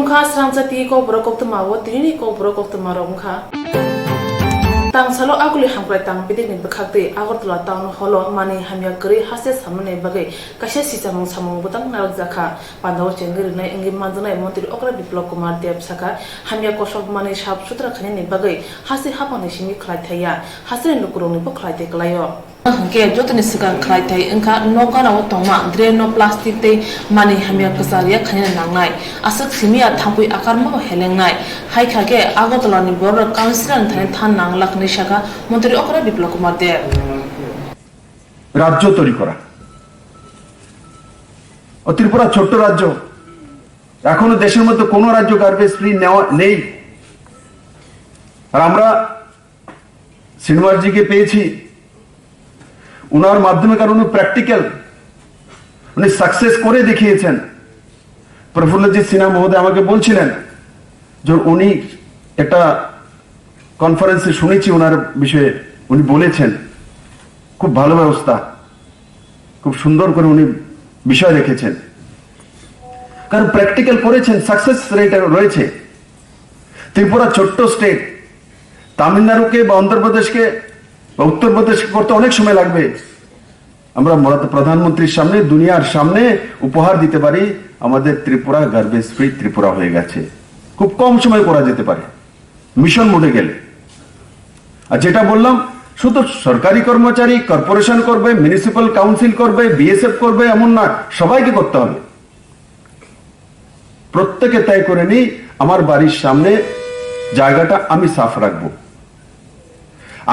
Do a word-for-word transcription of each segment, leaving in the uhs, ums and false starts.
Wngkha srangsa twi kokborok koktwma o tinini kokborok koktwma rok wngkha. Tangsalo aguli hamkrai tang bidikni bwkhaktwi Agartala Town Hall o manwi hamya kwrwi hase samnani bagwi kaisa sichamung samung bwtang narwkjakha. Pandao chengwi rwnai wngwi manjaknai Montri Okra Biplab Kumar Deb sakha, hamya kosok manwi sap sutra khainani bagwi hase haphangni simi khlai thaiya, hasini lukuroknibo khlai tei kwlaio. Hwnkhe jotoni swkang khlai thai wngkha nok ganao tongma drain no plastic tei manwi hamya kwchar ya khaina nangnai. Aswk simi ya thampui akarmao helengnai. Hai kha khe Agartala ni borok councillor ni thani than nang lakh hwnwi sakha Montri Okra Biplab Kumar Deb. রাজ্য তৈরি করা। ও ত্রিপুরা ছোট্ট রাজ্য, এখনো দেশের মধ্যে কোনো রাজ্য গার্বেজ ফ্রি নেওয়া নেই। আর আমরা শ্রীনিবাসজিকে পেয়েছি, ওনার মাধ্যমে, কারণ উনি প্র্যাকটিক্যাল, উনি সাকসেস করে দেখিয়েছেন। প্রফুল্লজিৎ সিনহা মহোদয় আমাকে বলছিলেন যে উনি একটা কনফারেন্সে শুনেছি ওনার বিষয়ে, উনি বলেছেন খুব ভালো ব্যবস্থা, খুব সুন্দর করে উনি বিষয় রেখেছেন, কারণ প্র্যাকটিক্যাল করেছেন, সাকসেস রেট রয়েছে। ত্রিপুরা ছোট্ট স্টেট, তামিলনাড়ুকে বা অন্ধ্রপ্রদেশকে বা উত্তরপ্রদেশকে করতে অনেক সময় লাগবে। আমরা মূলত প্রধানমন্ত্রীর সামনে, দুনিয়ার সামনে উপহার দিতে পারি, আমাদের ত্রিপুরা গার্বেজ ফ্রি ত্রিপুরা হয়ে গেছে। খুব কম সময়ে করা যেতে পারে মিশন মোডে গেলে। আর যেটা বললাম, শুধু সরকারি কর্মচারী, কর্পোরেশন করবে, মিউনিসিপ্যাল কাউন্সিল করবে, বিএসএফ করবে, এমন না, সবাইকে করতে হবে। প্রত্যেকে তয় করে নিই, আমার বাড়ির সামনে জায়গাটা আমি সাফ রাখবো।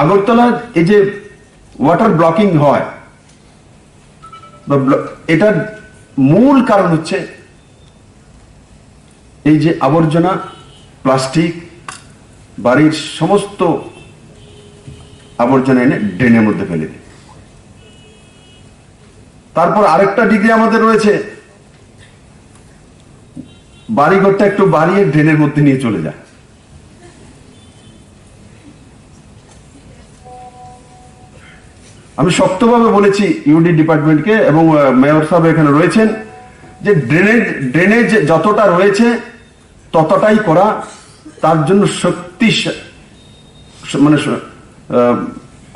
আগরতলার এই যে ওয়াটার ব্লকিং হয়, বা ব্ল-, এটার মূল কারণ হচ্ছে এই যে আবর্জনা, প্লাস্টিক, বাড়ির সমস্ত আবর্জনা এনে ড্রেনের মধ্যে ফেলে দেয়। তারপর আরেকটা ডিগ্রি আমাদের রয়েছে, বাড়িঘরটা একটু বাড়িয়ে ড্রেনের মধ্যে নিয়ে চলে যায়। আমি শক্তভাবে বলেছি ইউডি ডিপার্টমেন্টকে এবং, আহ, মেয়র সাহেব এখানে রয়েছেন, যে ড্রেনেজ, ড্রেনেজ যতটা রয়েছে ততটাই করা, তার জন্য শক্তি স-, স-, মানে স-, আহ,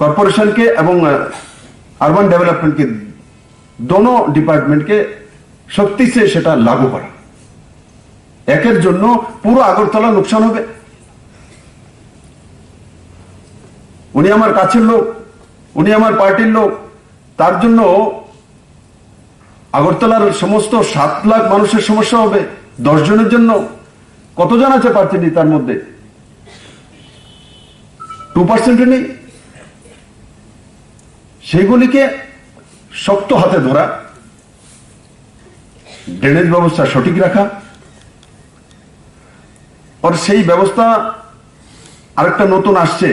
কর্পোরেশনকে এবং, আহ, আরবান ডেভেলপমেন্টকে, দোনো ডিপার্টমেন্টকে শক্তি সে সেটা লাগু করা। একের জন্য পুরো আগরতলা লোকসান হবে। উনি আমার কাছের লোক, উনি আমার পার্টির লোক, তার জন্য আগরতলার সমস্ত সাত লাখ মানুষের সমস্যা হবে, দশ জনের জন্য। কতজন আছে পার্টিনি তার মধ্যে? টু পার্সেন্টও নেই। সেইগুলিকে শক্ত হাতে ধরা, ড্রেনেজ ব্যবস্থা সঠিক রাখা। আর সেই ব্যবস্থা আরেকটা নতুন আসছে,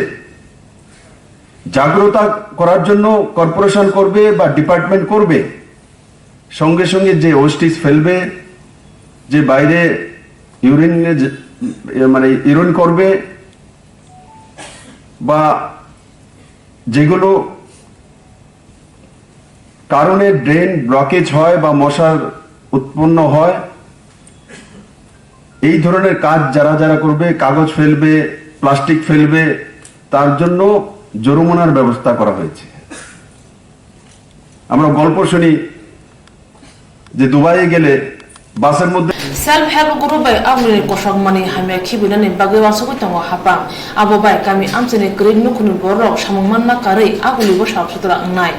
জাগ্রতা করার জন্য কর্পোরেশন করবে বা ডিপার্টমেন্ট করবে, সঙ্গে সঙ্গে যে ওয়েস্টেজ ফেলবে, যে বাইরে ইউরিন, মানে ইউরিন করবে, বা যেগুলো কারণে ড্রেন ব্লকেজ হয় বা মশার উৎপন্ন হয়, এই ধরনের কাজ যারা যারা করবে, কাগজ ফেলবে, প্লাস্টিক ফেলবে, তার জন্য জরিমানার ব্যবস্থা করা হয়েছে। আমরা গল্প শুনি যে দুবাইয়ে গেলে বাসের মধ্যে Self help group bai agulini kosok manwi hamya khibinani bagwi uansugwi tongo haphang. Abo bai kami amchaini kwrwi nukhungni bororok samung manna karwi agulibo sap sutra wngnai.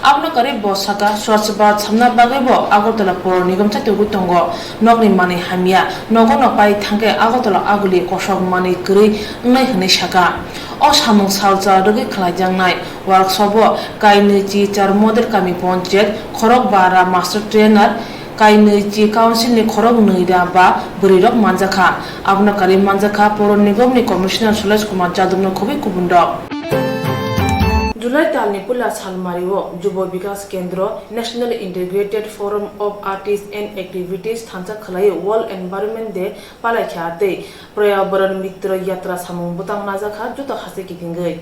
Abono karwi bo sakha, Swachh Bharat samna bagwibo Agartala Pawar Nigam chatugwi tongo. Nokni manwi hamya, nogo no pai thangkhe Agartala aguli kosok manwi kwrwi wngnai hwnwi sakha. O samung salsa rwgwi khlaijaknai. Workshop o kainwi chi char model kami ponchayat, khorok bara master trainer, kainwi chi council ni khorok nwi ra ba bwrwi rok manjakha. Abono karwi manjakha Pawar Nigam ni Commissioner Suresh Kumar Jadab no khobwi kubun rok. July tal ni puila salmari o Jubo Bikas Kendro, National Integrated Forum of Artists and Activities thansa khwlaiwi World Environment Day palai kha tei Pryabaran Mitra Yatra samung bwtang najakha joto haste kitingwi.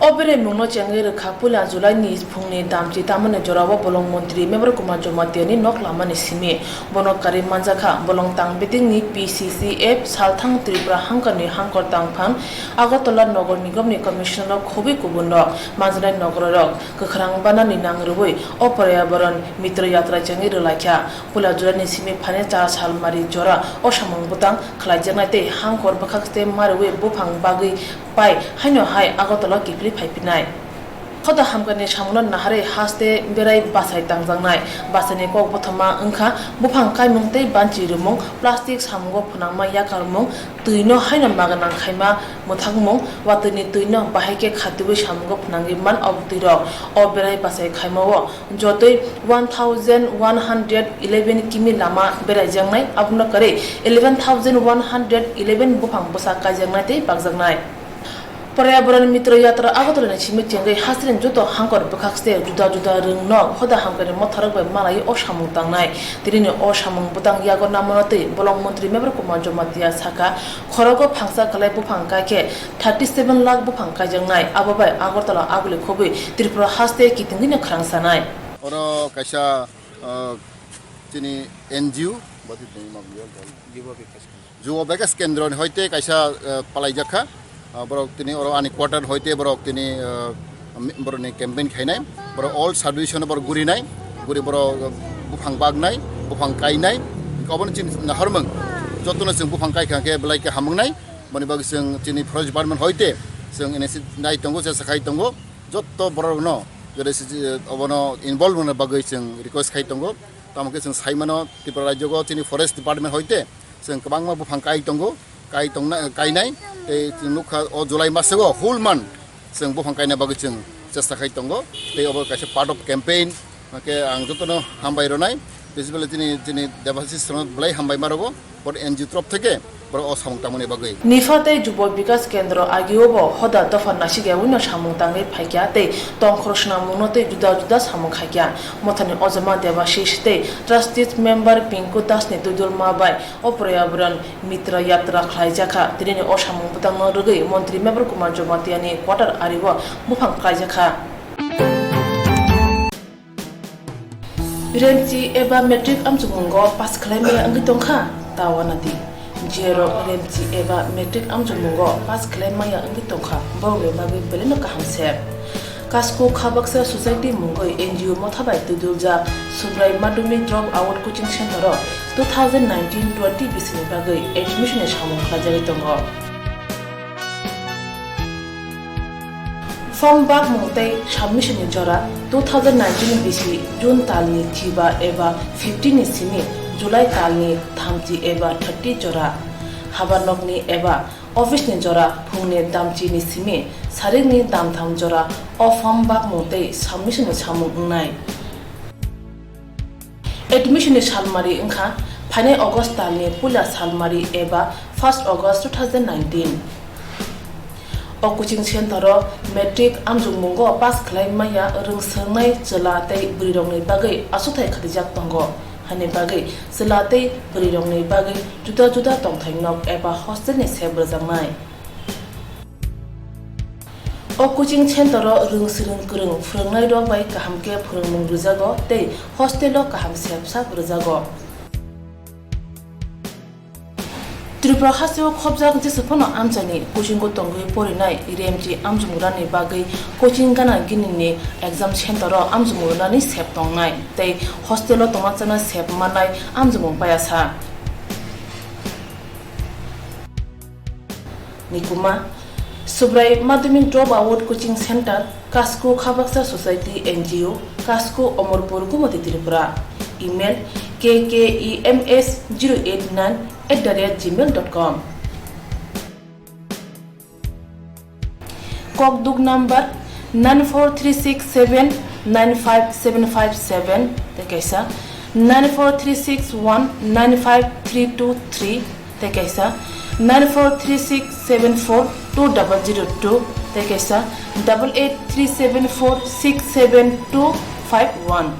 O beraimungno chengwi rwkha puila July ni phungni damchi tamani jorao bolong montri Mevar Kumar Jamatia ni nok lamani simi. Bono karwi manjakha bolong tang bitingni P C C F salthang Tripura hangkani hangkor tangphang Agartala Nogor Nigom ni commissioner rok khobwi kubun rok manjaknai nogor rok kwkhrang banani nang rwui o Poryabaran Mitra Yatra chengwi rwlaikha. Puila July ni simi phainai char sal mari jora o samung bwtang khlaijaknai tei hangkor bwkhak tei mariui buphang bagwi pai haino hai Agartala kiphilwi phaiphinai. Hoda hamkani samungno naharwi haste berai bachai tangjaknai. Bachaini kok bothoma wngkha buphang kaimung tei banchi rwmung, plastic samungo phwnangma yakarmung, twino haino maganang khaima mwthangmung, watwini twino bahai khe khatiui samungo phwnangwi man o bwtwirok. O berai bachai khaimao jotoi one thousand one hundred eleven kimi lama beraijaknai, abono kwrwi eleven thousand one hundred eleven buphang bwsa kaijaknai tei bakjaknai. Poryabaran Mitra Yatra Agartala ni simi chengwi hasteni joto hangkor bwkhak se juda juda rwngnok hoda hamkani motharok bai malaiwi o samung tangnai. Tinini o samung bwtang yago namano tei bolong montri Mevar Kumar Jamatia sakha, khorogo phangsa kwlai buphang kaikhe thirty seven lakh buphang kaijaknai, abo bai Agartala aguli khobwi Tripura haste kitingwino khwrang sanai. Oro kaisa, ah, chini N G O, Yuva Vikas Kendra ni hoite kaisa, ah, palaijak kha. Ah, borok tini oro ani quarter hoite borok tini, ah, mi-, borokni campaign khainai. Borok all subdivision borok gurinai, guri borok, ah, buphang baknai, buphang kainai. Obono chini naharmung jotono chwng buphang kaikha khe belai khe hamungnai. Boni bagwi chwng chini forest department hoite chwng initiative nai tongo, chesa khai tongo. Jotto borokno jodi se, obono involve wngna bagwi chwng request khai tongo. Tamo khe chwng sai mano Tripura rajyogo chini forest department hoite chwng kwbangma buphang kai tongo, kai tongna, kainai. Tei chwng nukha o July masogo whole month chwng buphang kaina bagwi chwng chesta khai tongo. Tei obo kaisa part of campaign. Hake ang jotono hambai rwnai, basically chini, chini Debashish Sharma belai hambai ma rwgo, boro N G O torof theke borok o samung tangmani bagwi. Nipha tei Jubo Bikas Kendro agio bo hoda dopha naisik ya wino samung tangwi phaikya tei tongkhor swnamungno tei juda juda samung khaikya. Mothani ojama Debashish tei Trustees member Pinku Das ni twidulma bai o Poryabaran Mitra Yatra khlaijakha. Tinini o samung bwtangno rwgwi Montri Mevar Kumar Jamatia ni quarter ario buphang khlaijakha. Remchi eba matric amchukmungo pass khlai maya wngwi tongkha, ta uanadi. Jerok Remchi eba matric amchukmungo pass khlai maya wngwi tongkha, borokni bagwi belaino kaham se. Kasko Khabaksa Society mungwi N G O motha bai twidulja Subrai Madhyamik Drop Out Coaching Center o two thousand nineteen twenty bisini bagwi admission ni samung khlaijagwi tongo. Form bakmung tei submission ni jora two thousand nineteen bisi June talni chiba eba fifteen ni simi July talni thamchi eba thirty jora. Habanokni eba office ni jora phungni damchi ni simi sarikni damtham jora o form bakmung tei submission ni samung wngnai. Admission ni salmari wngkha phainai August talni puila salmari eba first August two thousand nineteen. O coaching center o matric amjokmungo pass khlai maya rwng swngnai chwla tei bwrwirokni bagwi achuthai khatijaktongo, haini bagwi chwla tei bwrwirokni bagwi juda juda tongthai nok eba hostel ni sep rwjaknai. O coaching center o rwng swrwng kwrwng phwrwngnairok bai kaham khe phwrwngmung rwjago tei hostel o kaham sep sap rwjago. Tripura hasteo khobjak jesa phano amchaini kuchingo tongwi porinai Remchi amchumrani bagwi coaching gana ginini exam center o amchumrani sep tongnai tei hostel o tongna chana sep mannai amchumung payasa. Nikuma, Subrai Madhyamik Drop Out Coaching Center, Kasko Khabaksa Society N G O, Kasko Omorpur, Gumati Tripura. Email K K E M S zero eight nine at the rate gmail dot com. Kokduk number nine four three six seven nine five seven five seven tei kaisa, nine four three six one nine five three two three tei kaisa, nine four three six seven four two double zero two tei kaisa, double eight three seven four six seven two five one.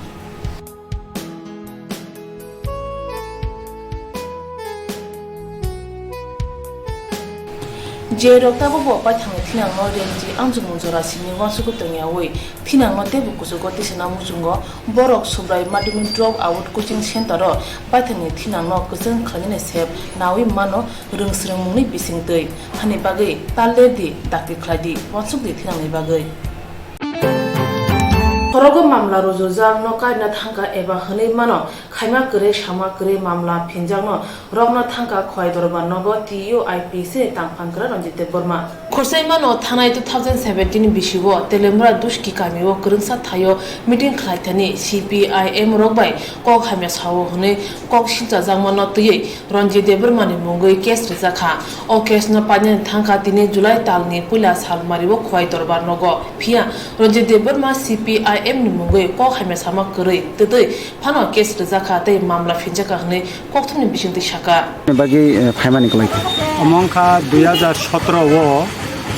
Je rok tabukbo paithakni thinangno Remji amchukmung jora simi uansukwi tongyawi thinangno teibo kuchugo tisana muchungo borok Subrai Madhyamik Drop Out Coaching Center-o paithakni thinangno kwchang khlainani sep nawi mano rwngsrwngmungni bisingtwi. Hani bagwi ta lerdi, dakti khlaidi, uansukdi thinangni bagwi. Khorogo mamla rujujak no kaina thangka eba hwnwi mano khaima kwrwi sama kwrwi mamla phinjakno rokno thangka Khowai Dorbar nogo T U I P C ni tangphang kwra Ranjit Debbarma. Khorsaimano thanai two thousand seventeen bisio Telemura Duski kamio kwrwngsa thaio meeting khlaithani C P I M rok bai kok hamya sao hwnwi kok sinchajakmano twiwi Ranjit Debbarmani mungwi case rijak kha. O case no painani thangkha tini July talni puila salmario Khowai Dorbar nogo. Phiya Ranjit Debbarma C P I M ni mungwi kok hamya sama kwrwi twtwi phano case rijak kha tei mamla phinjak kha hwnwi kokthumni bisingtwi saka. Bagwi, eh, phaimani kwlai kha. Omo wngkha dui hajar sotoro o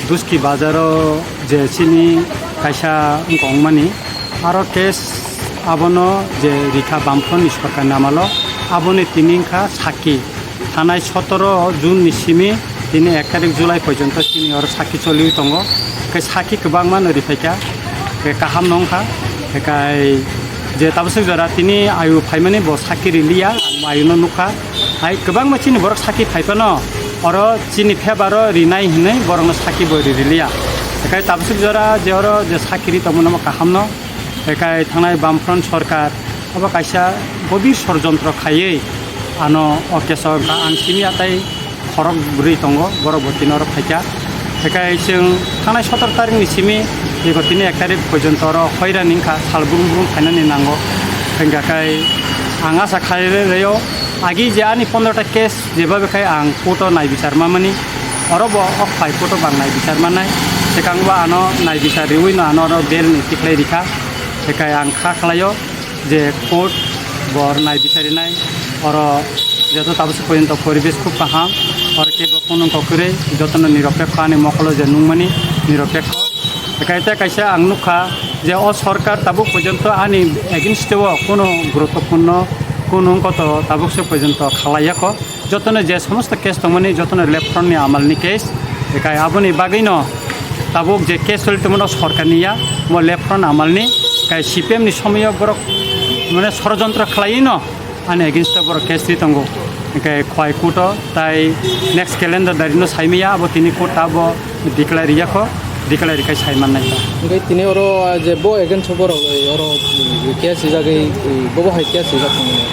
Duski bazaro je chini kaisa wngkha wngmani. Aro case abono je rikha Bamfront ni sorkar ni amalo, aboni tini wngkha sakki. Thanai sotoro June ni simi tini ek tarik July porjonto chini oro sakki choliwi tongo. Khe sakki kwbangma no riphaikha, khe kaham no wngkha. Khe kai je tabaswk jora tini ayu phaimani bo sakki riliya, ang ayu no nukha. Hai kwbangma chini borok sakki phaiphano oro chini favour o rinai hinwi borokno sakki bo ri riliya. Khe kai tabaswk jora je oro je sakki ri tongmano bo kaham no. Khe kai thangnai Bamfront sorkar abo kaisa gobir sorjontro khaiwi ano o keso wngkha. Ang simi atai khorok bwrwi tongo, borok bo tini oro phaikha. Khe kai chwng thangnai sotoro tarikni simi eko tini ek tarik porjonto oro hoirani wngkha, sal brum brum phainani nango. Hwnkha kai ang asa khlai rw-, rw-, o agi je ani pondro ta case jeba bekhai ang court o nai bichar mamani, oro bo o khwlai court o bang nai bichar mannai, swkang bo ano nai bichar riwi no ano oro bail ni tikhlai rikha. Khe kai ang kha khlaio je court bo nai bichari nai, oro joto tabuk se porjonto poribesh khub kaham, oro kebo kunu kok kwrwi, jotono niropekho ani mokolo je nungmani niropekho. Khe kai tei kaisa ang nukha je o sorkar tabuk porjonto ani against o kunu guruttopurno kunu wngkha to tabuk se porjonto khlaiya kho. Jotono je somosto case tongmani, jotono left front ni amal ni case. Ekai aboni bagwi no tabuk je case choli tongmani sorkar ni ya, mo left front amal ni, kai C P M ni somoyo borok mane sorojontro khlaiwi no ani against o borok case ri tongo. Ekai khwlai court o tai next calendar dari no saimaya, abo tini court abo declare riyakho, declare rikai sai mannai ta. Hingke tini oro, ah, je bo against o borok, eh, oro, eh, case rijagwi, eh, bobo hai case rijak tongmani.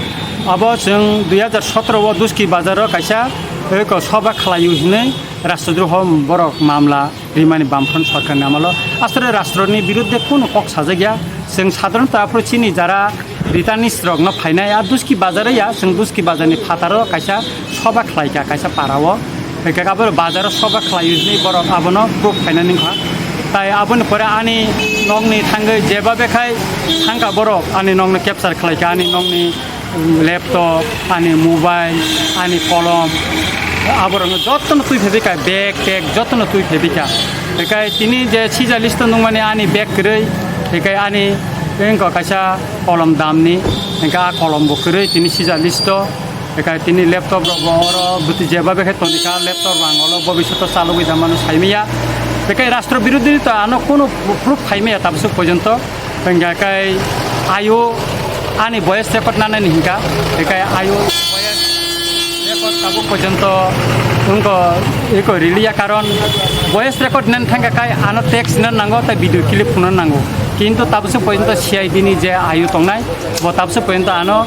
Abo chwng dui hajar sotoro o Duski bazar o kaisa, eh, ko soba khlaiwi hinwi rastrodroho borok mamla rimani Bamfront sorkar ni amalo. Aswk rastro ni birudde kunu kok sajak ya. Chwng sadharanto aphuru chini jara Returnees rok no phainai, a Duski bazar ya, chwng Duski bazar ni phataro kaisa soba khlai kha, kaisa para o. Hingke abo bazar o soba khlai uni borok abono proof khainani wngkha. Tai aboni pore ani nok ni thangwi jeba bekhai thangkha borok, ani nok no capture khlai kha, ani nok ni laptop, ani mobile, ani kolom, aborok no joto no twi phai kha, bag tag joto no twi phai kha. Hingke tini je sija list o nungmani ani bag kwrwi, hingke ani wngkha kaisa kolom damni, hingke a kolom bo kwrwi tini sija list o, hingke tini laptop rok bo oro bwtwi jeba bekhe toni kha, laptop rang olo bobishoto chalogwi da mano saimaya, hingke rastro birodhi to ano kunu proof phaimaya tabaswk porjonto, hingke kai ayo ani voice record nanani hingka, hingke ayo voice record tabuk porjonto wngkha eko riliya, karon voice record nan thangka kai ano text nan nango, tai video clip phunukna nango. Kintu tabuk se porjonto C I D ni je ayu tongnai, bo tabuk se porjonto ano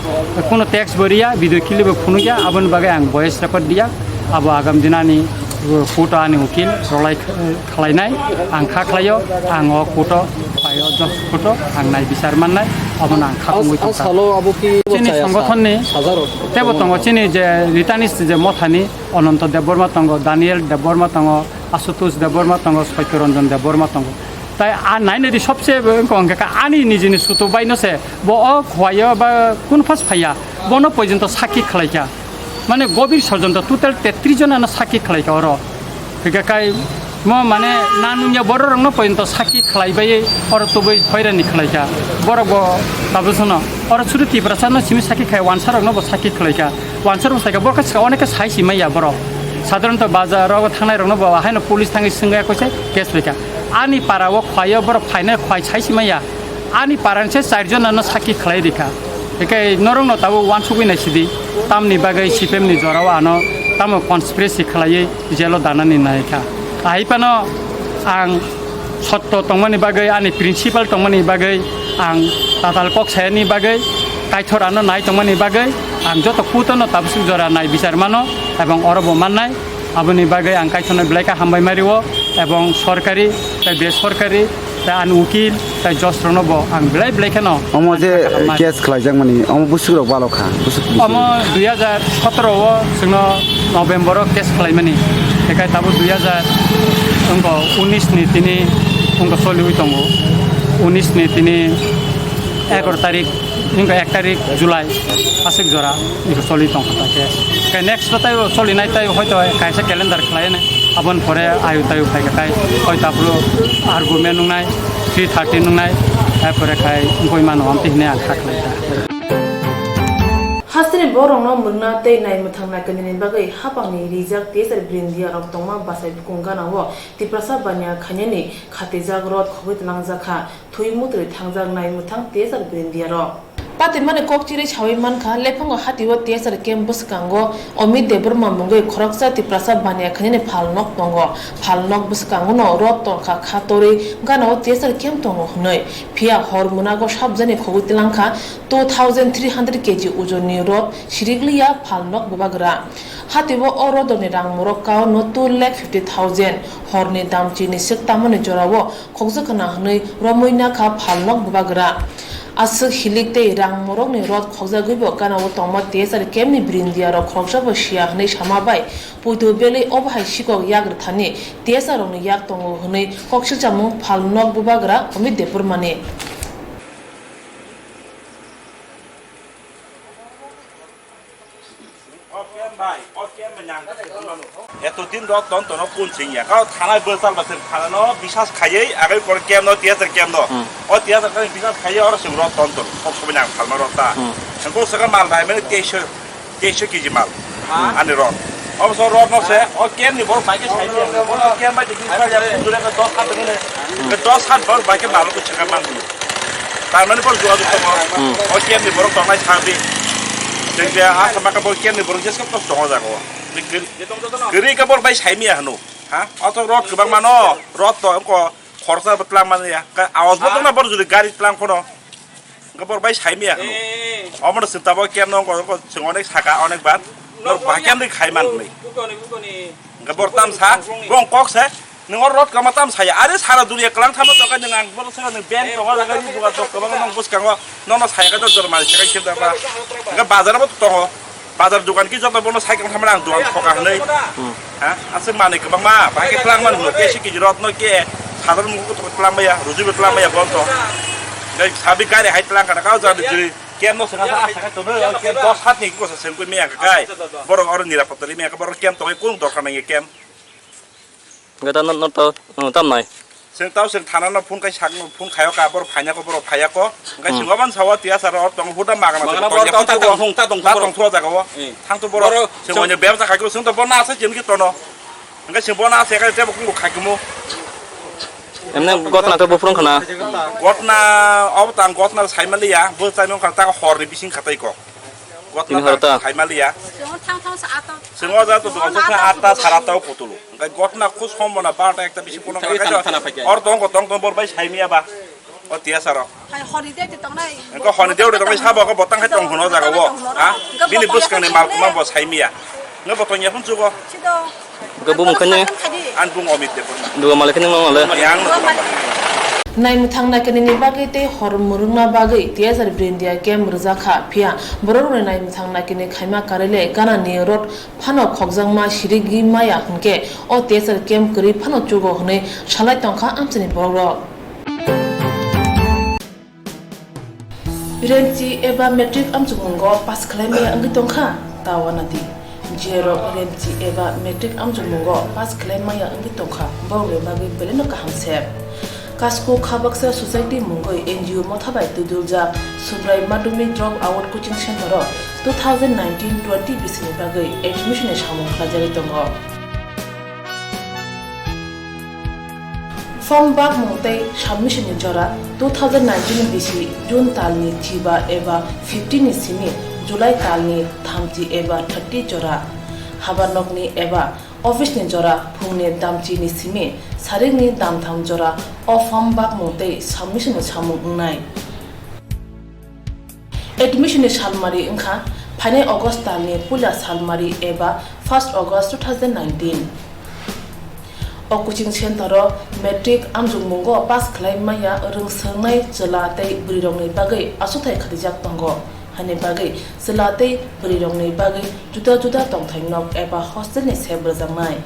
kuno text bo riya, video clip bo phunukya, aboni bagwi ang voice record diya. Abo agam dinani, uh, court o ani ukil rolai kh-, khlainai, ang kha khlaio, ang o court o paio, just court o ang nai bichar mannai, abono ang kha tongwi tongkha. Salo abo ki chini chaya sa-, songgothon ni sajarok tebo tongo, chini je Returnees je mothani Ananto Debbarma tongo, Daniel Debbarma tongo, Ashutosh Debbarma tongo, Satya Ranjan Debbarma tongo. Tai a nainai di sobse wngkha hwnkhe ani nijini sutu bai no se bo o khwlaio ba kun phas phaiya, bono porjonto sakki khlaikha. Mane gobir sorjonto total tetris jona no sakki khlaikha oro. Hingke kai mo mane na nungya borok rok no porjonto sakki khlai bai oro tubui hoirani khlaikha. Borok bo tabuk sono oro sudu Tiprasa no simi sakki khai wansa rok no bo sakki khlaikha. Wansa rok saikha borok khe onek khe sai si maya borok. Sadharanto bazar o thangnai rokno bo haino police thangwi swngya koise case rikha. Ani para o khwai o borok phainai khwai sai simaya. Ani para ni se char jona no sakhi khlai rikha. Ekai norok no tabuk wansugwi nai sidi. Tamni bagwi C P M ni jora o ano tamo conspiracy khlaiwi jail o danani naikha. Ahai phano ang sotto tongmani bagwi, ani principle tongmani bagwi, ang tatal kok sayani bagwi, kaithor ano nai tongmani bagwi, ang joto kuto no tabuk jora nai bichar mano, ebong oro bo mannai. Aboni bagwi ang kaithorno belai kha hambai mari o, ebong sorkari, tei besorkari, tei ani ukil, tei judge rokno bo ang belai belai kheno Omo je hambai. Case khlaijak mani, omo bwswk rok balo kha, bwswk bisi. Omo dui hajar sotoro o chwngno November o case khlaimani, ekai tabuk dui hajar wngkha unis ni tini wngkha soliwi tongo, unis ni tini egaroh tarik, wngkha ek tarik July, aswk jora wngkha soli tongkha ta case. Khe next o tei o solinai tei hoito kaisa calendar khlai nai, aboni pore ayu tayu khai kha tai hoito aphuru argument wngnai, three thirty wngnai, er pore khai wngwi mano amtwi hinwi ang kha khlai ta. Hasteni borokno mwrwkna tei nai mwthang naikanani bagwi hapangni rijak T S R Brindia rok tongma bachai bukung gana o Tiprasa baniya khainani khatijak rot khogwi tlangjak kha, thwi mutrwi thangjak nai mwthang T S R Brindia rok. Patimani kok chirwi sawi mankha, Lephango hatio T S R camp bwskango Amit Debbarma mungwi khoroksa Tiprasa baniya khainani phalnok tongo. Phalnok bwskangono rot tongkha kha torwi ganao T S R camp tongo hwnwi. Phiya hor mwnago sabjani khogwi tlangkha two thousand three hundred K G ujonni rot sirikliya phalnok bubagra. Hatio o rodoni rang morok kaono two lakh fifty thousand, horni dam chini swk tamani jorao khokjak khna hwnwi romwi nakha phalnok bubagra. Aswk hilik tei rang morokni rot khokjagwibo ganao tongma T S R camp ni brindia rok khoroksa bo siya hwnwi sama bai puitu belwi obo hai sikok yak rwthani T S R rokni yak tongo hwnwi kok silchamung phalnok bubagra Amit Debbarmani. Eto din rok ton tono kun sing ya. Kau thana bwsal basir thana no bisas khaiwi agai kor kem no tiater kem no. Hmm. O tiater kami bisas khaiwi oro sing rok ton ton. Kok sobi nang phalma rok ta. Hmm. Engko saka mal dai mene teisho, teisho K G mal. Ha? Ani rok. Obo so rok no se o kem ni bor bai ke sai ya. O kem bai de bisas ya. Kundure ka dos hat ni. Ka dos hat bor bai ke mal ko chaka man. Tar mane bor jua jua ko. Hmm. O kem ni bor tongnai sabi. Jeng dia asa maka bor kem ni bor jeska kos tongo jago. Kiri ka bor bai sai miya hano. Ha? Oto rot kwbang mano, rot to ko khorsa bo tlang man ya. Ka awas bo tongna bor jodi gari tlang kono. Ka bor bai sai miya hano. Omo no sinta bo kem no ko, ko sing onek saka onek bar. Bor ba kem ni khai man ni. Ka bor tam sa, bong kok sa. Nung or rot kama tam saya. Are sara dunia kelang thama to ka nung ang bor sa nung bank to ka ni buka to ka nung bus kango. Nono saya ka to jor mari saya ka ba. Ka bazar bo to. Bazar dukan ki joto bono cycle thamani ang dukan thoka hwnwi. Hmm. Ha? Aswk manwi kwbangma, bahai khe twlangmani hwnwi, ke se kiji rot no ke, sadar mung kutuk twlang maya, ruji bo twlang maya, bon to. Gai sabi gari hai twlang kana, kau jadi juri, kem no sengasa, asa ka tono, kem dos hat ni ko sa sengkui maya ka kai. Borok oro nirapot ri maya ka, borok kem to kai, kun dorkar nang kem. Hwnkhe ta no, no to, oh, tam nai. Seng tao seng thana no phone kai sak no, phone khayo ka, bor phaina ko, bor phaya ko. Hwnkhe Hmm. seng oban sawa tiya sara or tong huda magana Magana tong bor ya, tong, ta tong, ta tong, ta tong thua jaga o. Eh. Thang to bor. Bor, seng seng wanya bebsa khai ko, seng to bor na asa jem ki tono. Hwnkhe seng bor na asa kai tebo kung khai kumo. Emne gotna to bufrong khana. Gotna, obo tang gotna sai maliya, bo sai mong kha ta hor ni bising khatai ko. Gotna Tini hor ta. Sai maliya. Seng o ja to dukan sokha atta sara tao kutulu. Hwnkhe gotna khus hom bona barta ekta bisi kono Thai kha thana, thana phaikya. Or tong ko tong tong bor bai sai miya ba. O tiya saro. Hai honi de te tong nai. Hwnkhe honi de ore tong nai sabo ko botang khai tong hono jaga o. Ha? Bini buskang ni mal kuma bo sai miya. Nge bo tong ya phun chugo. Sido. Hwnkhe bo mungkha ni. An bung Amit de bung. Duga malik ni mama le. Yang. Nai mwthang nai kani ni bagwi tei hor mwrwngna bagwi tiya sar brindia kem rwjak kha. Phiya borok rok nai mwthang nai kani khaima karwi le gana ni rot Phano khokjakma sirigwi maya hwnkhe o T S R camp kwrwi phano chugo hwnwi salai tongkha amchaini borokrok. Remchi eba matric amchukmungo pass khlai maya wngwi tongkha? Ta uanadi. Jerok Remchi eba matric amchukmungo pass khlai maya wngwi tongkha, borokni bagwi belaino kaham se. Kasko Khabaksa Society mungwi N G O motha bai twiduljak Subrai Madhyamik Drop Out Coaching Center o two thousand nineteen twenty bisini bagwi admission ni samung khlaijagwi tongo. Form bakmung tei submission ni jora two thousand nineteen bisi June talni chiba eba fifteen ni simi July talni thamchi eba thirty jora. Habanokni eba office ni jora phungni damchi ni simi sarikni damtham jora o form bakmung tei submission ni samung wngnai. Admission ni salmari wngkha phainai August talni puila salmari eba first August two thousand nineteen. O coaching center o matric amjokmungo pass khlai maya rwng swngnai chwla tei bwrwirokni bagwi achuthai khatijak tongo. Hani bagwi chwla tei bwrwirokni bagwi juda juda tongthai nok eba hostel ni sep rwjaknai.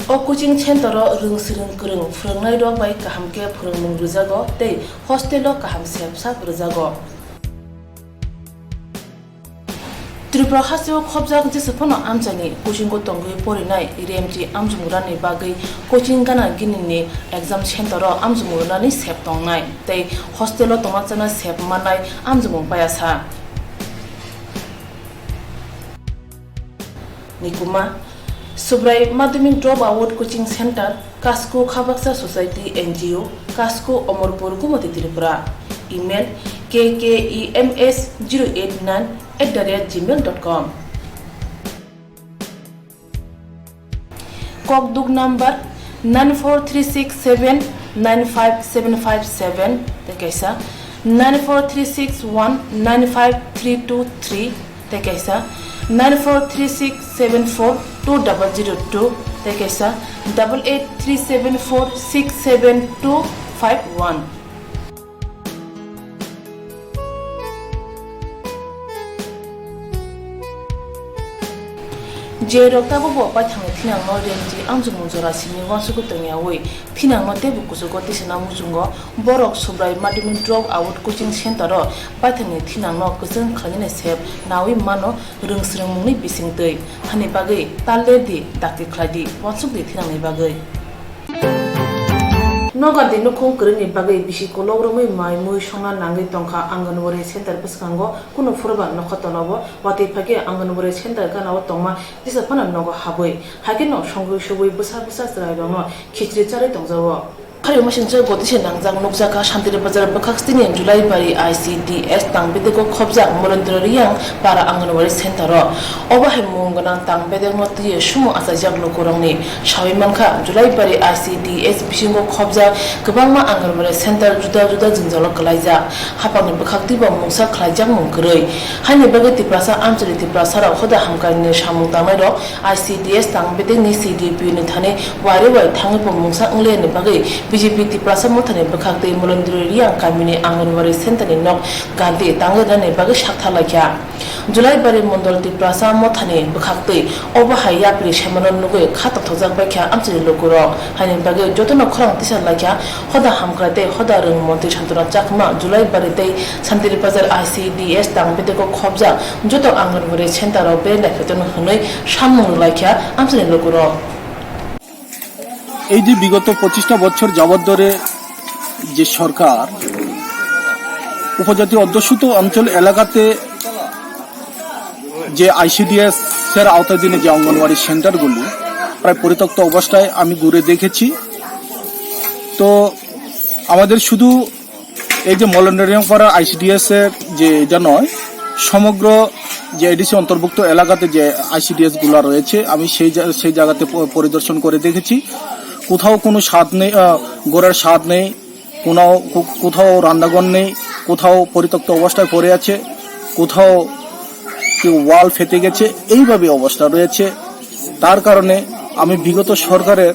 O coaching center o rwng swrwng kwrwng phwrwngnairok bai kaham khe phwrwngmung rwjago tei hostel o kaham sep sak rwjago. Tripura hasteo khobjak jesa phano amchaini coaching o tongwi porinai remchi amjumura ni bagwi coaching gana gini ni exam center o amjumura ni sep tongnai tei hostel o tongna chana sep mannai amjumung payasa. Nikuma, Subrai Madhyamik Drop Out Coaching Center, Kasku Khabaksa Society N G O, Kasku Omorpur Gumati Tripura. Email K K E M S zero eight nine at the rate gmail dot com. Kokduk number nine four three six seven nine five seven five seven tei kaisa nine four three six one nine five three two three tei kaisa nine four three six seven four two double zero two tei kaisa double eight three seven four six seven two five one. Je rok tabukbo paithakni thinangno remchi amjokmung jora simi uansukgwi tongyawi thinangno teibo kuchugo tisana muchungo, borok Subrai Madhyamik Drop Out Coaching Center o paithakni thinangno kwchwng khlainani sep nawi mano rwng swrwngmungni bisingtwi. Hani bagwi ta ler di, dakti khlai di, uansuk di thinangni bagwi. Nogar di nukhung kwrwngni bagwi bisi kolok romwi mai mui songna nangwi tongkha Anganwadi center bwskango, kunu phuru ba nokha tolao watwi phakhe Anganwadi center gana-o tongma jesa phano nogo habwi, haikhe no songwi subwi bwsa bwsa chwrairokno khichri charwi tongjago. Kharwi masingcha gotise nangjak nukjakha Santiri Bazar bwkhak stini Julaibari I C D S tang bedego khobjak Molendra Riyang para Anganwadi center o. Obo hai mung gwnang tang bedekno twiwi sumo achaijak lukurokni. Sawi mankha, Julaibari I C D S bisingo khobjak kwbangma Anganwadi center juda juda jwngjalo kwlaijak. Haphangni bwkhaktwibo mungsa khlaijakmung kwrwi. Haini bagwi Tiprasa amchaini Tiprasarok hoda hamkrai ni samung tangnairok I C D S tang bedekni C D P O ni thani wari wai thangwibo mungsa wngliyani bagwi B J P Tiprasa mothani bwkhaktwi Molendra Riyang kamini Anganwadi center ni nok ganti tangwi rwnani bagwi saktharlaikha. Julaibari Mondol Tiprasa mothani bwkhaktwi obo hai yapri semano nugwi kha tongthokjak baikha amchaini lukurok. Haini bagwi jotono khorang tisarlaikha hoda hamkrai tei hoda rwng montri Santona Chakma Julaibari tei Santiri Bazar I C D S tang bedego khobjak joto Anganwadi center o bereng naikhaitokno hwnwi samung rwlaikha amchaini lukurok. এই যে বিগত পঁচিশটা বছর যাবত ধরে যে সরকার উপজাতি অধ্যুষিত অঞ্চল এলাকাতে যে আইসিডিএস এর আওতাধীনে যে অঙ্গনওয়াড়ি সেন্টারগুলি প্রায় পরিত্যক্ত অবস্থায় আমি ঘুরে দেখেছি। তো আমাদের শুধু এই যে মলেন্দ্রিয়াংপাড়া আইসিডিএস এর যে এটা নয়, সমগ্র যে এডিসি অন্তর্ভুক্ত এলাকাতে যে আইসিডিএস গুলা রয়েছে, আমি সেই জা-, সেই জায়গাতে প-, পরিদর্শন করে দেখেছি। কোথাও কোনো ছাদ নেই, আহ, ঘরের ছাদ নেই, কোনো কো-, কোথাও রান্নাঘর নেই, কোথাও পরিত্যক্ত অবস্থায় পড়ে আছে, কোথাও কি ওয়াল ফেটে গেছে, এইভাবে অবস্থা রয়েছে। তার কারণে আমি বিগত সরকারের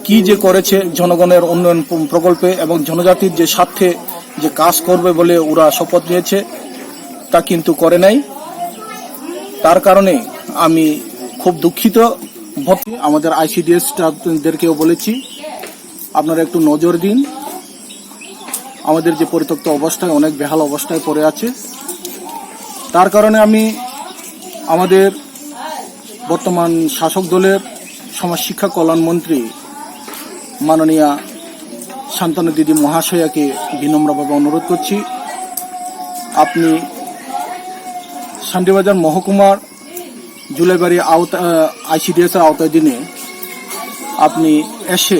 কি যে করেছে জনগণের উন্নয়ন প্র-, প্রকল্পে এবং জনজাতির যে স্বার্থে যে কাজ করবে বলে ওরা শপথ নিয়েছে, তা কিন্তু করে নাই। তার কারণে আমি খুব দুঃখিত। ভর্তি আমাদের আইসিডিএস স্টাফদেরকেও বলেছি, আপনারা একটু নজর দিন। আমাদের যে পরিত্যক্ত অবস্থায়, অনেক বেহাল অবস্থায় পড়ে আছে। তার কারণে আমি আমাদের বর্তমান শাসক দলের সমাজ শিক্ষা কল্যাণ মন্ত্রী মাননীয়া শান্তনু দিদি মহাশয়াকে বিনম্রভাবে অনুরোধ করছি, আপনি শান্তিবাজার মহকুমার জুলাইবাড়ি আওতা-, আহ, আইসিডিএস এর আওতায় দিনে আপনি এসে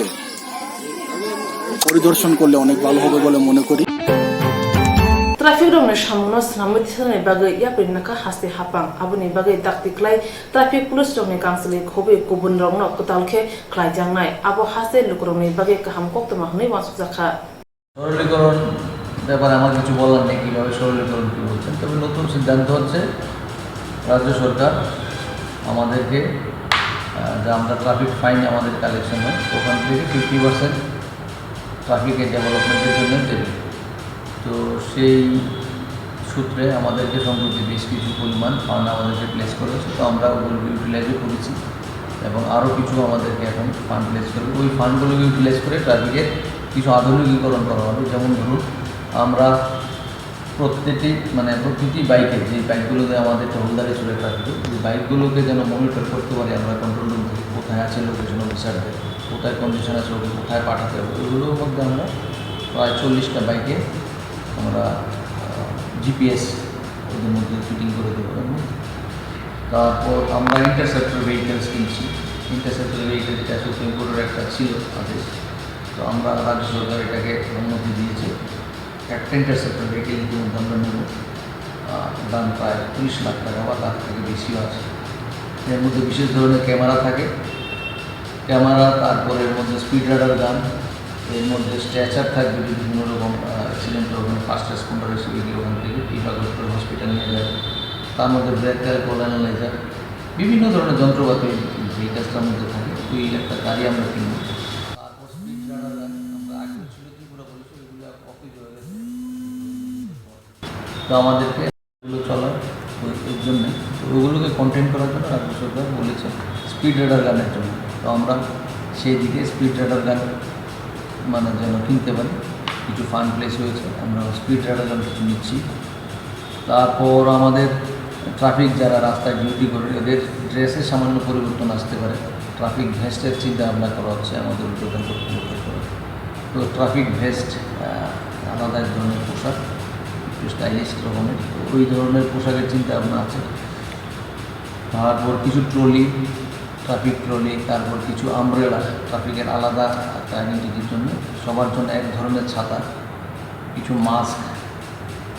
পরিদর্শন করলে অনেক ভালো হবে বলে মনে করি। Traffic rokni samungno swnamwi twisanani bagwi yapri nakha haste hapang, aboni bagwi dakti khlai traffic police rokni kangchili khobwi kubun rokno kwtal khe khlaijaknai, abo haste lukurokni bagwi kaham koktwma hwnwi uansukjakha. সরলীকরণ ব্যাপারে আমার কিছু বলার নেই, কীভাবে সরলীকরণ কী বলছেন। তবে নতুন সিদ্ধান্ত হচ্ছে রাজ্য সরকার আমাদেরকে আহ, যে আমরা ট্রাফিক ফাইন আমাদের কালেকশন হয়, ওখান থেকে ফিফটি পার্সেন্ট ট্রাফিকের ডেভেলপমেন্টের জন্য দেবে। তো সেই সূত্রে আমাদেরকে সম্প্রতি বেশ কিছু পরিমাণ ফান্ড আমাদেরকে প্লেস করেছে, তো আমরা ওগুলো ইউটিলাইজও করেছি এবং আরও কিছু আমাদেরকে এখন ফান্ড প্লেস করবে। ওই ফান্ডগুলোকে ইউটিলাইজ করে ট্রাফিকের কিছু আধুনিকীকরণ করা হবে। যেমন ধরুন, আমরা প্রত্যেকটি মানে প্রতিটি বাইকে, যে বাইকগুলোতে আমাদের টহলদারি চলে ট্রাফিকে, ওই বাইকগুলোকে যেন মনিটর করতে পারি আমরা কন্ট্রোল রুম থেকে, কোথায় আছে লোকেশন অফিসারদের, কোথায় কন্ডিশন আছে, ওকে কোথায় পাঠাতে হবে। ওইগুলোর মধ্যে আমরা প্রায় চল্লিশটা বাইকে আমরা জিপিএস ওদের মধ্যে ফিটিং করে দেবো। এবং তারপর আমরা ইন্টারসেপ্টর ভেহিকেলস কিনছি। ইন্টারসেপ্টর ভেহিকেল যেটা সুপ্রিম কোর্টের একটা ছিল আদেশ, তো আমরা রাজ্য সরকার এটাকে অনুমতি দিয়েছে। একটা ইন্টারসেপ্টর ভেহিকেল ইতিমধ্যে আমরা নেব। আহ, দাম প্রায় তিরিশ লাখ টাকা বা তার থেকে বেশিও আছে। এর মধ্যে বিশেষ ধরনের ক্যামেরা থাকে, ক্যামেরা, তারপরে এর মধ্যে স্পিড রাডার গান, এর মধ্যে স্ট্রেচার থাকবে, যদি কোনো রকম অ্যাক্সিডেন্ট হয় ওখানে ফার্স্ট রেসপন্ডার হিসেবে গিয়ে ওখান থেকে টিপা করে হসপিটাল নিয়ে যাবে। তার মধ্যে ব্রেথ অ্যালকোহল অ্যানালাইজার, বিভিন্ন ধরনের যন্ত্রপাতি এই কাজটার মধ্যে থাকে। ওই একটা গাড়ি আমরা কিনবো। তারপর স্পিড রাডার গান আমরা আগেও ছিল, যেগুলো বলেছি ওইগুলো অকেজ হয়ে গেছে। তো আমাদেরকে এগুলো চলার ওই এর জন্য, তো ওগুলোকে কন্টেইন করার জন্য রাজ্য সরকার বলেছে স্পিড রাডার গানের জন্য। তো আমরা সেই দিকে স্পিড রাডার গান মানে যেন কিনতে পারি, কিছু ফান্ড প্লেস হয়েছে, আমরা স্পিড রাডার গান কিছু নিচ্ছি। তারপর আমাদের ট্রাফিক যারা রাস্তায় ডিউটি করে ওদের ড্রেসে সামান্য পরিবর্তন আসতে পারে, ট্রাফিক ভেস্টের চিন্তা ভাবনা করা হচ্ছে আমাদের ঊর্ধ্বতন কর্তৃপক্ষের তরফে। তো ট্রাফিক ভেস্ট আলাদা এক ধরনের পোশাক, একটু স্টাইলিশ রকমের, তো ওই ধরনের পোশাকের চিন্তা ভাবনা আছে। তারপর কিছু ট্রলি, ট্রাফিক ট্রলি, তারপর কিছু আমব্রেলা, ট্রাফিকের আলাদা একটা আইডেন্টিটির জন্য, সবার জন্য এক ধরনের ছাতা, কিছু মাস্ক,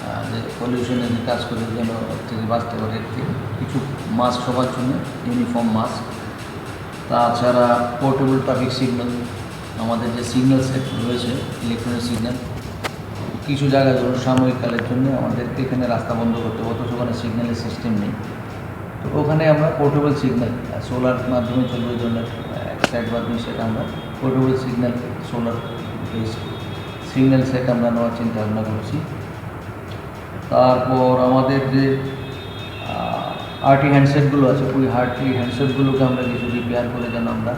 আহ, যে পলিউশনের যে কাজ করে যেন ওর থেকে বাঁচতে পারে, এর থেকে কিছু মাস্ক সবার জন্য, ইউনিফর্ম মাস্ক। তাছাড়া পোর্টেবল ট্রাফিক সিগন্যাল, আমাদের যে সিগন্যাল সেট রয়েছে, ইলেকট্রনিক সিগন্যাল, কিছু জায়গায় ধরুন সাময়িককালের জন্য আমাদের এখানে রাস্তা বন্ধ করতে হবে, অথচ ওখানে সিগন্যালের সিস্টেম নেই। তো ওখানে আমরা পোর্টেবল সিগন্যাল, সোলার মাধ্যমে চলবে ওই ধরনের, আহ, এক সাইড বা দুই সাইড আমরা portable signal, solar based signal set আমরা নেওয়ার চিন্তা ভাবনা করছি। তারপর আমাদের যে আর্টি হ্যান্ডসেটগুলো আছে, ওই আর্টি হ্যান্ডসেটগুলোকে আমরা কিছু রিপেয়ার করে যেন আমরা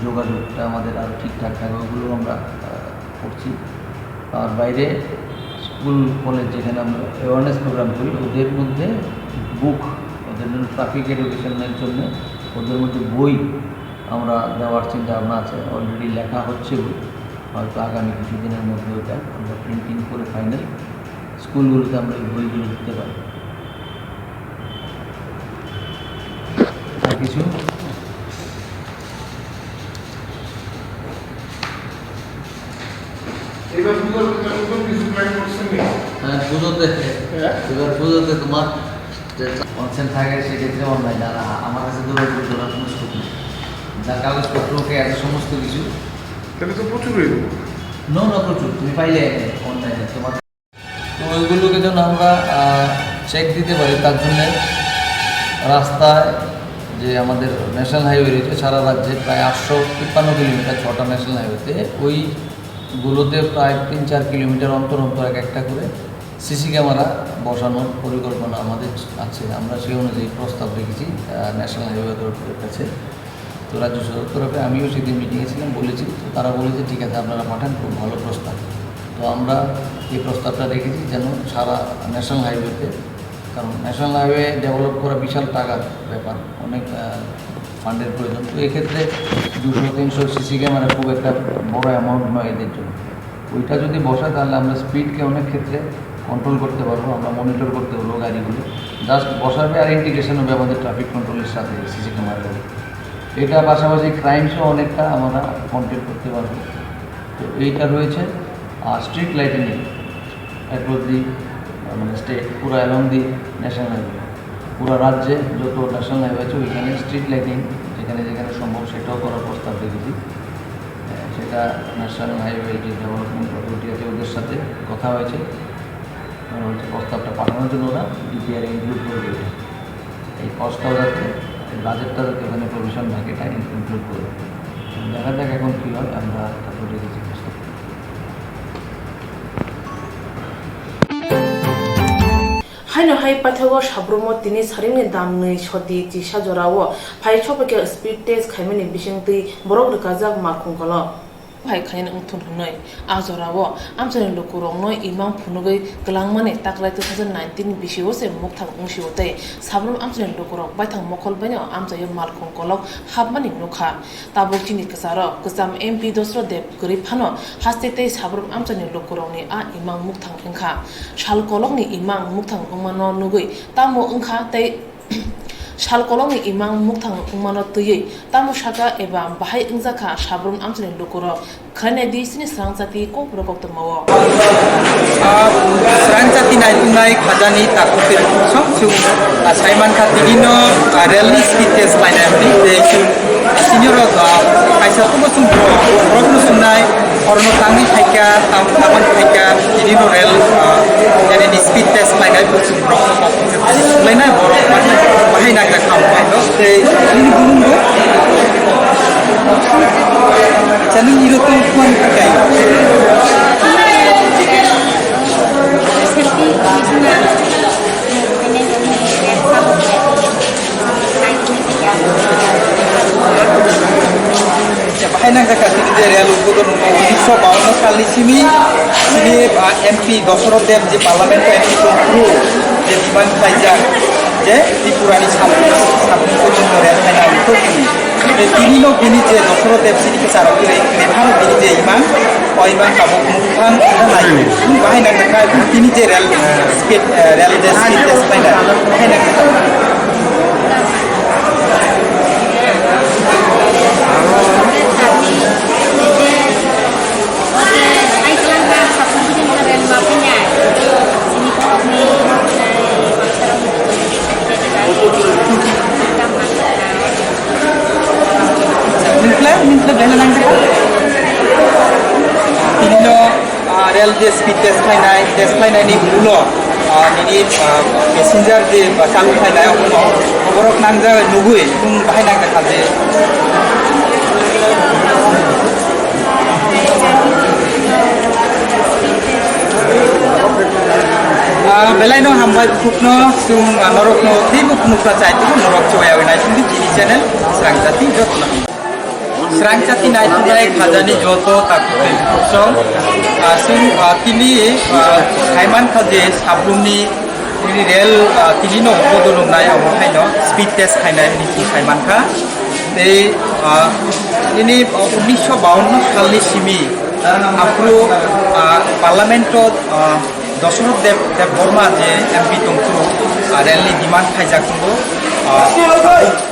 যোগাযোগটা আমাদের আরও ঠিকঠাক থাকে, ওগুলো আমরা আহ, করছি। আর বাইরে স্কুল কলেজ যেখানে আমরা অ্যাওয়ারনেস প্রোগ্রাম করি, ওদের মধ্যে বুক, ওদের জন্য ট্রাফিক এডুকেশনের জন্য ওদের মধ্যে বই আমরা দেওয়ার চিন্তা ভাবনা আছে। অলরেডি লেখা হচ্ছে বই, হয়তো আগামী কিছু দিনের মধ্যে ওটা আমরা প্রিন্টিং করে ফাইনাল স্কুলগুলোতে আমরা এই বইগুলো দিতে পারি। আর কিছু? এবার পুজোতে তেমন কোনো কিছু প্ল্যান করছেন নি? হ্যাঁ, পুজোতে, হ্যাঁ? এবার পুজোতে তোমার যে কনসেন্ট থাকে সেক্ষেত্রে অনলাইন, আর আমার কাছে তো ওই ধরনের কোনো স্কোপ নেই। যার কাগজপত্র ওকে আছে সমস্ত কিছু। তাহলে তো প্রচুর হয়ে যাবো। নো না, প্রচুর, তুমি পাইলে অনলাইনে তোমার। তো ওইগুলোকে যেন আমরা চেক দিতে পারি, তার জন্য রাস্তায় যে আমাদের ন্যাশনাল হাইওয়ে রয়েছে, সারা রাজ্যে প্রায় আটশো তিপ্পান্ন কিলোমিটার ছটা ন্যাশনাল হাইওয়েতে, ওইগুলোতে প্রায় তিন চার কিলোমিটার অন্তর অন্তর এক একটা করে সিসি ক্যামেরা বসানোর পরিকল্পনা আমাদের আছে। আমরা সেই অনুযায়ী প্রস্তাব রেখেছি ন্যাশনাল হাইওয়ে অথরিটির কাছে। তো রাজ্য সরকার তরফে আমিও সেদিন মিটিংয়ে ছিলাম, বলেছি, তো তারা বলেছে ঠিক আছে, আপনারা পাঠান, খুব ভালো প্রস্তাব। তো আমরা এই প্রস্তাবটা রেখেছি যেন সারা ন্যাশনাল হাইওয়েতে, কারণ ন্যাশনাল হাইওয়ে ডেভেলপ করা বিশাল টাকার ব্যাপার, অনেক ফান্ডের প্রয়োজন। তো এক্ষেত্রে দুশো তিনশো সিসি ক্যামেরা খুব একটা বড় অ্যামাউন্ট নয় এদের জন্য। ওইটা যদি বসায় তাহলে আমরা স্পিডকে অনেক ক্ষেত্রে কন্ট্রোল করতে পারবো, আমরা মনিটর করতে পারবো গাড়িগুলো। জাস্ট বসাবে আর ইন্টিগ্রেশন হবে আমাদের ট্রাফিক কন্ট্রোলের সাথে সিসি ক্যামেরাগুলো। এটা পাশাপাশি ক্রাইমসও অনেকটা আমরা কন্ট্রোল করতে পারবো। তো এইটা রয়েছে। আর স্ট্রিট লাইটিং অ্যাক্রস দি মানে স্টেট, পুরো অ্যালং দি ন্যাশনাল হাইওয়ে, পুরো রাজ্যে যত ন্যাশনাল হাইওয়ে আছে ওইখানে স্ট্রিট লাইটিং যেখানে যেখানে সম্ভব সেটাও করার প্রস্তাব রেখেছি। আহ, সেটা ন্যাশনাল হাইওয়ে যে ডেভেলপমেন্ট অথরিটি আছে ওদের সাথে কথা হয়েছে, ওরা হচ্ছে প্রস্তাবটা পাঠানোর জন্য ওরা ডিপিআর ইনক্লুড করে দেবে। এই কস্টটাও যাতে, এই বাজেটটা যাতে ওখানে প্রভিশন থাকে, এটা ইনক্লুড করে দেবে। দেখা যাক এখন কী হয়, আমরা তারপরে রেখেছি প্রস্তাব। Haino hai paithago Sabromo tini saringni damni soti chisa jorao phai sophaikhe speed test khaimani bisingtwi borok rwkajak malkhung kolok. Phai khainani wngthun hwnwi a jorao amchaini lukurokno imang phunugwi kwlangmani taklai two thousand nineteen ni bisio se mukthang wngsio tei Sabrom amchaini lukurok baithang mokhol baino amchaio malkhung kolok hapmani nukha. Tabuk chini kwcharo kwcham M P Dosro Deb kwrwi phano haste tei Sabrom amchaini lukurokni a imang mukthang wngkha. Sal kolokni imang mukthang wngmano nugwi tamo wngkha tei sal kolokni imang mukthang wngmano twiwi tamo saka eba bahai wngjakha Sabrom amchaini lukurok? Khwlainai di chini swrang chati kokborok koktwmao. Ah, swrang chati naituknai khajani takhuk tei bukhuk song chwng, ah, saimankha tinino, ah, relni speed test khlainai hwnwi tei chwng senior rok, ah, kaisa tongo chwng borok, borokno swngnai, orono tangwi phaikha, tam-, tamani phaikha, tinino rel, ah, yani speed test khlainai bo chwng borokno kok. Laina borok bahai nang jak kamo bai no tei nini bumung bo. Chani iro tong kuan kakai. Bahai nang jak kati je real ubo do nung unisho bawanno salni simi sini, ah, M P Dosoroth Deb je parliament M P tongphuru je demand khlaijak je Tripurani sabni, sabni pojjonto rel hai nang tok hini. Tei tinino bini je Dosoroth Deb sini khe charok khe rei, rei phano bini je imang, o imang tabuk mukthang khe nai. Bahai nang kha tini je rel speed, eh, rel je speed test khlai nai. Bahai nang kha. Nukla, nukla, bela nang jaka. Tinino, ah, rel je speed test khlainai, test khlainaini ulo, ah, nini, ah, passenger je, ah, chalu khlainai, obono, oborok nang jaka nugwi, nung bahai nang jaka je. Ah, belai no hambai bukhukno, chwng, ah, norokno teibo phunukna chai tongo, norok chubayawi naisingdi chini channel Srang Chati jotno. Srang Chati naituknai khajani joto takhuk tei bukhuk song, ah, chwng, ah, tini, ah, saimankha je Sabrumni nini rel, ah, tini no bodolomnai abo haino speed test khainai hwnwi chwng saimankha. Tei, ah, nini, ah, unisho bawanno salni simi aphuru, ah, parliament-o, ah, Dosoroth Deb, Debbarma je M P tongphuru, ah, relni demand khaijak tongo. Ah,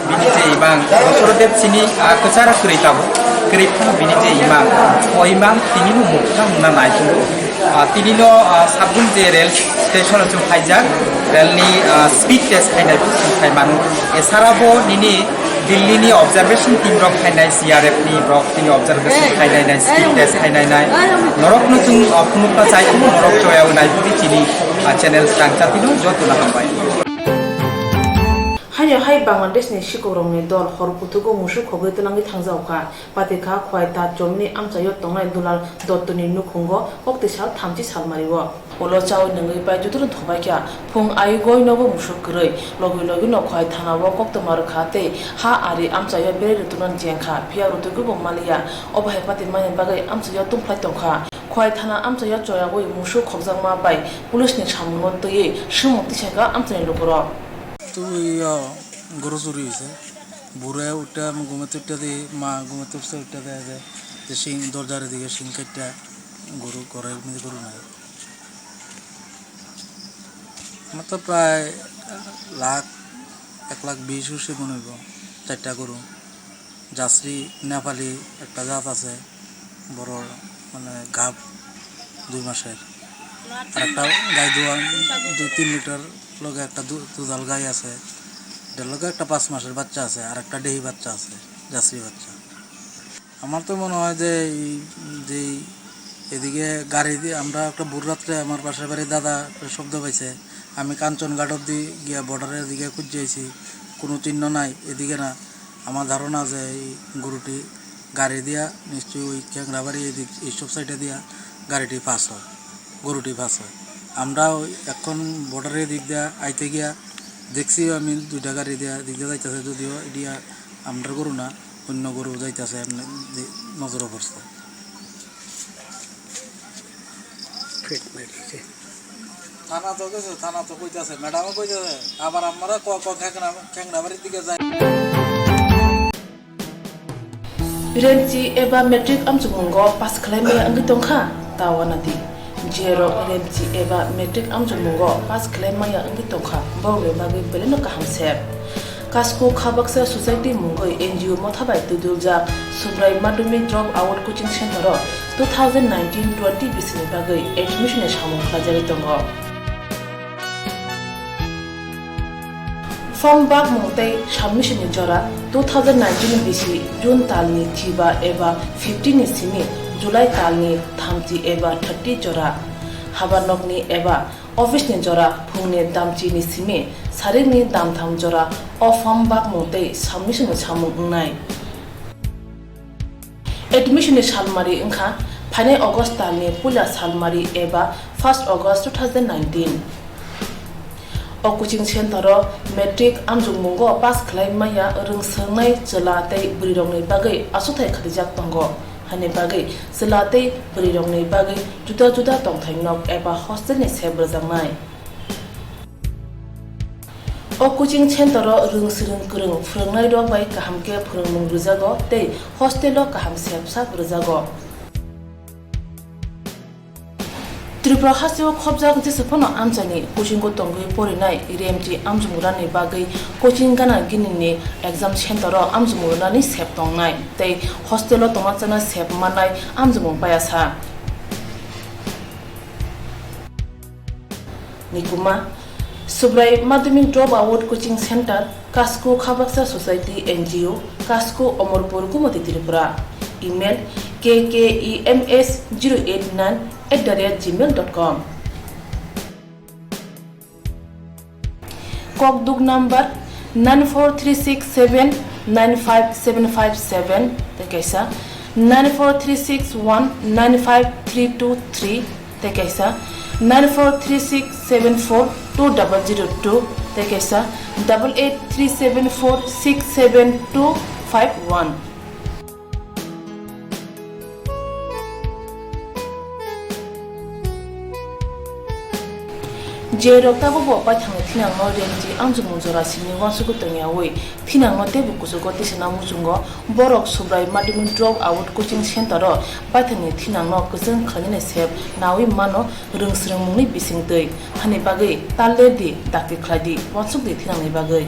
bini je imang, Dosoroth Deb chini, ah, kwcharo kwrwi tabuk, kwrwi phano bini je imang, o imang tinino mukthang wngna nai tongo. Ah, tinino, ah, Sabrum je rel station-o chwng khaijak, relni, ah, speed test khainai chwng khai mano. Esarabo nini Delhi-ni observation team rok khainai, C R F ni rok tini observation khainai nai, speed test khainai nai. Norokno chwng, ah, phunukna chai tongo, norok choya nai bini chini, ah, channel Srang Chatino jotono hambai. Haino hai Bangladeshni sikhukrokni dol hor kuthugo musuk khogwi twlangwi thangjaokha. Patikha Khwai Tat Chomni amchaio tongnai Dulal Dottoni nukhungo koktwi sal thamchi salmario. Ulo chaui nungwi pai jotono thobaikha. Phung ai goi nogo musuk kwrwi. Logi logi no Khwai thanao koktwma rwkha tei ha ari amchaio berwi rwtwknani chengkha, phiya rwtwgwibo manliya. Obo hai patimani bagwi amchaio tungphlai tongkha. Khwai thana amchaio choyagwi musuk khokjakma bai police ni samungo twiwi swngmung tisakha amchaini lukurok. Twi yo goro churi hoise. Bure utte ama gume tutte di, ma gume tupse utte de, de, de sing dorjar edige sing katta guru korai mili guru nai. Mato prai lakh, ek lakh bis use mone hoibo, charta guru. Jersey Nepali একটা জাত আছে, বড়, মানে, গাব দুই মাসের। আর একটা গাই দোয়ান দুই তিন লিটার লগে একটা দু-, দুধাল গাই আছে, এটার লগে একটা পাঁচ মাসের বাচ্চা আছে, আর একটা ডেহি বাচ্চা আছে, জার্সি বাচ্চা। আমার তো মনে হয় যে এই, যে এদিকে গাড়ি দিয়ে আমরা একটা ভোর রাত্রে আমার পাশের বাড়ির দাদা একটা শব্দ পাইছে, আমি কাঞ্চনঘাট অব্দি গিয়া বর্ডারের দিকে খুঁজে আইছি, কোনো চিহ্ন নাই, এদিকে না। আমার ধারণা যে এই গরুটি গাড়ি দিয়া নিশ্চয়ই ওই ক্যাংরাবাড়ি এদিক, এইসব সাইডে দিয়া গাড়িটি পাস হয়, গরুটি পাস হয়। আমরা ওই এখন বর্ডারের দিক দিয়া আইতে গিয়া দেখছি আমি দুইটা গাড়ি দিয়া দিক দিয়া যাইতেছে, যদিও এটি আর আমরার গরু না, অন্য গরু যাইতেছে, এমনি যে নজরও পড়ছে। ফিট মারিছে। থানা তো গেছে, থানা তো কইতাছে, ম্যাডামও কইতাছে, আবার আমরা ক-, ক-, খেংরা-, খেংরাবাড়ির দিকে যাই। Remchi eba matric amchukmungo pass khlai maya wngwi tongkha, ta wanadi. Jerok remchi eba matric amchukmungo pass khlai maya wngwi tongkha, borokni bagwi belai no kaham sep. Kasko Khabaksa Society mungwi N G O motha bai twiduljak Subrai Madhyamik Drop Out Coaching Center o two thousand nineteen twenty bisini bagwi admission ni samung khlaijagwi tongo. Form bakmung tei submission ni jora two thousand nineteen bisi June talni chiba eba fifteen ni simi July talni thamchi eba thirty jora. Habar nokni eba office ni jora phungni damchi ni simi sarikni damtham jora o form bakmung tei submission ni samung wngnai. Admission ni salmari wngkha phainai August talni puila salmari eba first August two thousand nineteen. O coaching center o matric amjokmungo pass khlai maya rwngswngnai chwla tei bwrwirokni bagwi achukthai khatijaktongo. Hani bagwi chwla tei bwrwirokni bagwi juda juda tongthai nok eba hostel ni sep rwjaknai. O coaching center o rwngswrwng kwrwng phwrwngnairok bai kaham khe phwrwngmung rwjago tei hostel o kaham sep sak rwjago. Tripura hasteo khobjak jesa phano amchaini coaching o tongwi porinai remchi amjokmungrani bagwi coaching gana ginini exam center o amjokmungrani sep tongnai tei hostel o tongna chana sep mannai amjokmung payasa. Nikuma, Subrai Madhyamik Drop Out Coaching Center, Kasko Khabaksa Society N G O, Kasko Omorpur, Gumati Tripura. Email K K E M S zero eight nine at the rate gmail dot com. Kokduk number nine four three six seven nine five seven five seven, tei kaisa nine four three six one nine five three two three, tei kaisa nine four three six seven four two double zero two, tei kaisa double eight three seven four six seven two five one. Je rok tabukbo paithakni thinangno remchi amjokmung jora simi uansukgwi tongyawi thinangno teibo kuchugo tisana muchungo, borok Subrai Madhyamik Drop Out Coaching Center o paithakni thinangno kwchwng khlainani sep nawi mano rwngswrwngmungni bisingtwi. Hani bagwi tal lerdi, dakti khlaidi, uansukdi thinangni bagwi.